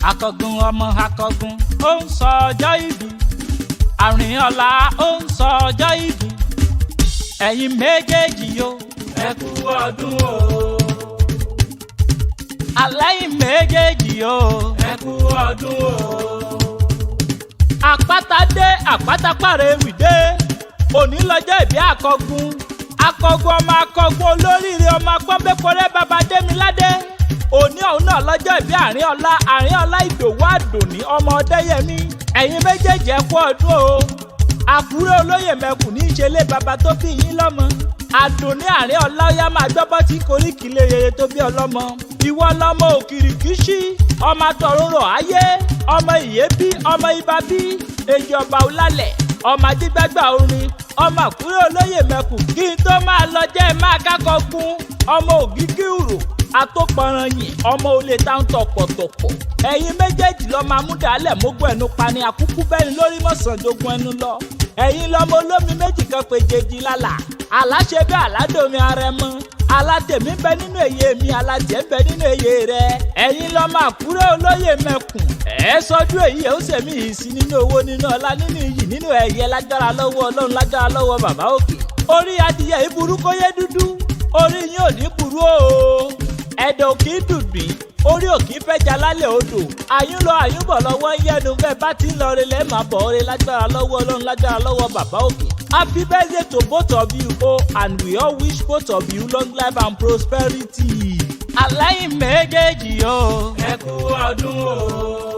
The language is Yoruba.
Akọgun ọmọ akọgun ó ń sọ ọjọ́ ìbí. Àrìnọlá ó ń sọ ọjọ́ ìbí. Ẹ̀yin méjèèjì yo. Ẹ kú ọdún o. Alẹ́yìn méjèèjì yo. Ẹ kú ọdún o. Àpáta dé, àpáta pàrẹ̀ ewì dé. Òní lọ́jọ́ ìbí akọgun. Akọgun ọmọ akọgun, olóríire ọmọ apọ́nbẹ́pọ̀rẹ́ bàbá Démiládé. Òní ọ̀hún náà lọ́jọ́ ìbí Àrínọlá, Àrínọlá Ìdòwú Àdùnní ọmọ Ọdẹ́yẹmí. Ẹ̀yin méjèèjì, ẹ kú ọdún o. Àkúrẹ́ olóyè mẹ́kù ní í ṣe lé bàbá tó bí yín lọ́mọ. Àdùnní Àrínọlá, ó yá, máa gbọ́ bọ́ tí koríki lé yeye tó bí ọlọ́mọ. Ìwọ lọ́mọ òkìrìkìṣí, ọmọ àtọ̀runrọ̀ ayé, ọmọ ìyébí, ọmọ ibà bí èjì ọba ọlálẹ̀, ọmọ ajígbágbà orin, ọmọ Àkúrẹ́ olóyè mẹ́kù. Kí n tó máa lọ, jẹ́ máa kákọ́ gun ọmọ ògìgí ùrò atópọ̀ranyìn, ọmọ olè táwọn tọ̀pọ̀tọ̀pọ̀. Ẹ̀yin méjèèjì lọ́ máa mú dàálẹ̀ mógún ẹnu pani àkúkú bẹ́ni lórí mọ̀sánjogun ẹnu lọ. Ẹ̀yin lọ́mọ olómi méjì kan péjèèjì lálà aláṣẹ bí aládòmí arẹmọ alátẹ̀mí bẹ nínú èyí mi, alátẹ̀ bẹ nínú èyí rẹ. Ẹ̀yin lọ́mọ Àkúrẹ́ olóyè mẹ́kùn. Ẹ̀ sọdún èyí ẹ̀ ó sẹ̀mí yìí sí nínú owó, nínú ọlá, nínú iyì, nínú ẹ̀yẹ, lágbára lọ́wọ́ Ọlọ́run, lágbára lọ́wọ́ bàbá òkè. Orí adìyẹ ìburú kó yé dúdú, orí yín ò ní burú o. Ẹ̀dọ̀ kì í dùdùn, orí òkì fẹ́jà lálẹ́ odò. Àyùn lọ, àyùn bọ̀ lọ́wọ́ yẹnu. Bẹ́ẹ̀ bá ti ń lọ relẹ̀, máa bọ̀ ọ́rẹ́, lágbára lọ́wọ́ Ọlọ́run, lágbára lọ́wọ́ bàbá òkè. Happy birthday to both of you o, and we all wish both of you long life and prosperity. Alẹ́yìn méjèèjì o. Ẹ kú ọdún o.